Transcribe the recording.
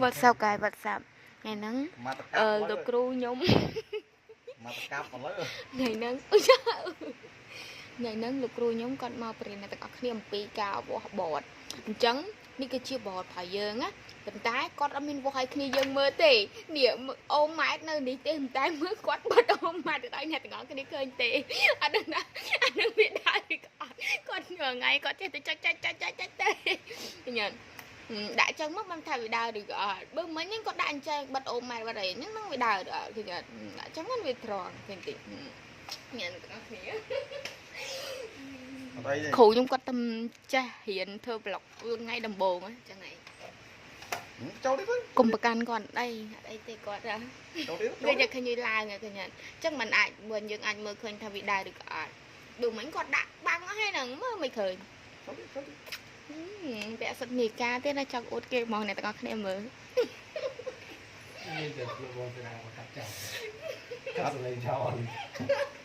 What's up guys, what's up? ថ្ងៃហ្នឹង មកត អឺ កាប់ លោកគ្រូខ្ញុំ មកតកាប់មកលើ ថ្ងៃហ្នឹងអុយចាថ្ងៃហ្នឹងលោកគ្រូខ្ញុំគាត់មកបរៀនអ្នកទាំងអស់គ្នាអំពីការវាស់បតអញ្ចឹងនេះគឺជាបតរបស់យើងណាប៉ុន្តែគាត់អត់មានវាស់ឲ្យគ្នាយើងមើលទេនេះអូម៉ែតនៅនេះទេប៉ុន្តែមើលគាត់បិទអូម៉ែតទៅឲ្យអ្នកទាំងអស់គ្នាឃើញទេអត់ដឹងថាអានឹងវាដើរឬក៏អត់គាត់ថ្ងៃគាត់ចេះតែចុចចុចចុចចុចចុចទេញ៉ាំដាក់ចឹងមកមិនថាវាដើរឬក៏អត់បើមិញហ្នឹងគាត់ដាក់អញ្ចឹងបិទអូម៉ែតបិទអីហ្នឹងហ្នឹងវាដើរឬអត់ឃើញអត់ដាក់ចឹងมันវាត្រង់ឃើញតិចញ៉ាំទាំងអស់គ្នា អត់អីទេ គ្រូខ្ញុំគាត់តែចេះរៀនធ្វើប្លុកថ្ងៃដំបូងហ្នឹងចឹងហើយ ចូលទៀតទៅ កុំប្រកាន់គាត់អីអត់អីទេគាត់ហ៎ ចូលទៀត វាจะឃើញយឡើងឃើញអត់ចឹងมันអាចបើយើងអាចមើលឃើញថាវាដែរឬក៏អត់ដូចមិញគាត់ដាក់បាំងអស់ហើយហ្នឹងមើលមិនឃើញ ចូលទៀតចូលទៀត ពាក់សិទ្ធិនីការទៀតណាចង់អួតគេហ្មងអ្នកទាំងអស់គ្នាមើល មានតែលោកបងទៅណាមកកាត់ចោលកាត់សលេងចោល។